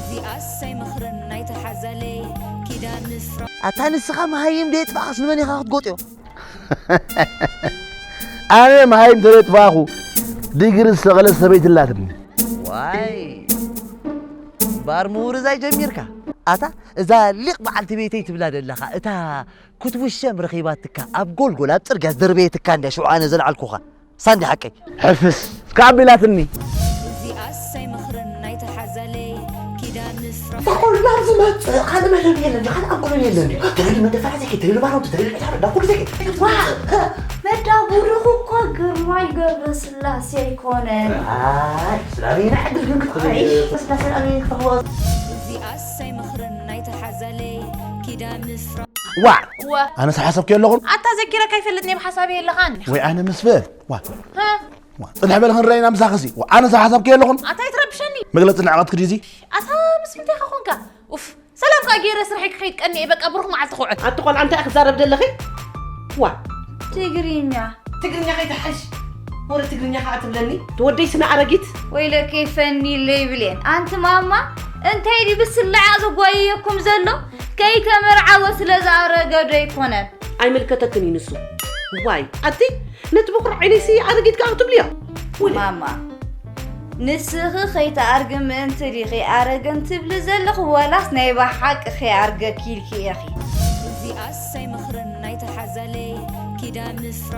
እዚኣስ ኣይመኽርን ናይታ ሓዛለይ ኪዳን ምፍራ ኣታ ንስኻ መሃይም ደየጥፋእኻስ ንመን ኢኻ ክትጎጥዮ? ኣነ መሃይም ተደየጥፋእኹ ዲግሪ ዝሰቐለት ሰበይቲ ኣላትኒ። ዋይ ባር ምውርዛይ ጀሚርካ። ኣታ እዛ ሊቕ በዓልቲ ቤተይ ትብላ ደለኻ እታ ክትውሸም ረኺባትካ ኣብ ጎልጎል ኣብ ጽርግያ ዝደርበየትካ እንድያ ሽዑ ኣነ ዘልዓልኩኻ። ሳንዲ ሓቀይ። ሕፍስ እስካ ኣቢላትኒ። እዚኣስ ኣይመኽርን ናይታ ሓዛለይ ኪዳን ምፍራ ኩላ ዝመጽእ ካልእ መደብ የለን ካልእ ኣንኮለን የለን ድዩ ተደሊ መደፈራ ዘይከ ተደሊ ባሮም ተደሊ ዕዳር እንዳ ኩሉ ዘይከ መዳጉርኹ እኮ ግርማይ ገብረስላሴ ኣይኮነን። ስላቤና ዕድል ግን ክትኸይሽ ስላሴ ኣበይ ክትኽወ እዚኣስ ኣይመኽርን ናይታ ሓዛለይ ኪዳን ምፍራ ዋዕ እዋ ኣነ ዝሓሰብክዮ ኣለኹን ኣታ ዘኪረካ ኣይፈልጥን እየ ብሓሳብ የለኻን ወይ ኣነ ምስ በ ዋ ዋ ጽንሕ በል ክንረኣይና ምሳኽሲ ዋ ኣነ ዝሓሰብክዮ ኣለኹን ኣታ ኣይትረብሸኒ መግለጺ ንዕቐትኪ ድዩ እዚ ኣታ ምስ ምንታይ ኢኻ ኾንካ ኡፍ ሰላም ከኣ ገይረ ስርሐይ ክኸይድ ቀኒኤ በቃ ብሩኽ መዓልቲ ክውዕል ኣቲ ቆልዓ እንታይ ክዛረብ ደለኺ ዋ ትግርኛ ትግርኛ ከይትሓሽ ወረ ትግርኛ ከዓ ትብለኒ ትወደይ ስነ ኣረጊት ወይለኪ ፈኒ ለይብሌን ኣንቲ ማማ እንታይ ድዩ ብስላዕ ዘጓየየኩም ዘሎ ከይተመርዓወ ስለ ዝኣረገ ዶ ኣይኮነን ኣይምልከተክን እዩ ንሱ ዋይ ኣቲ ነቲ በኹር ዓይነይሲ ኣረጊት ከዓ ክትብልዮ ማማ ንስኺ ከይትኣርጊ ምእንቲ ዲኺ ኣረገን ትብሊ ዘለኺ ወላስ ናይ ብሓቂ ከይኣርገኪ ኢልኪ ኢኺ እዚኣስ ኣይመኽርን ናይታ ሓዛለይ ኪዳን ምፍራ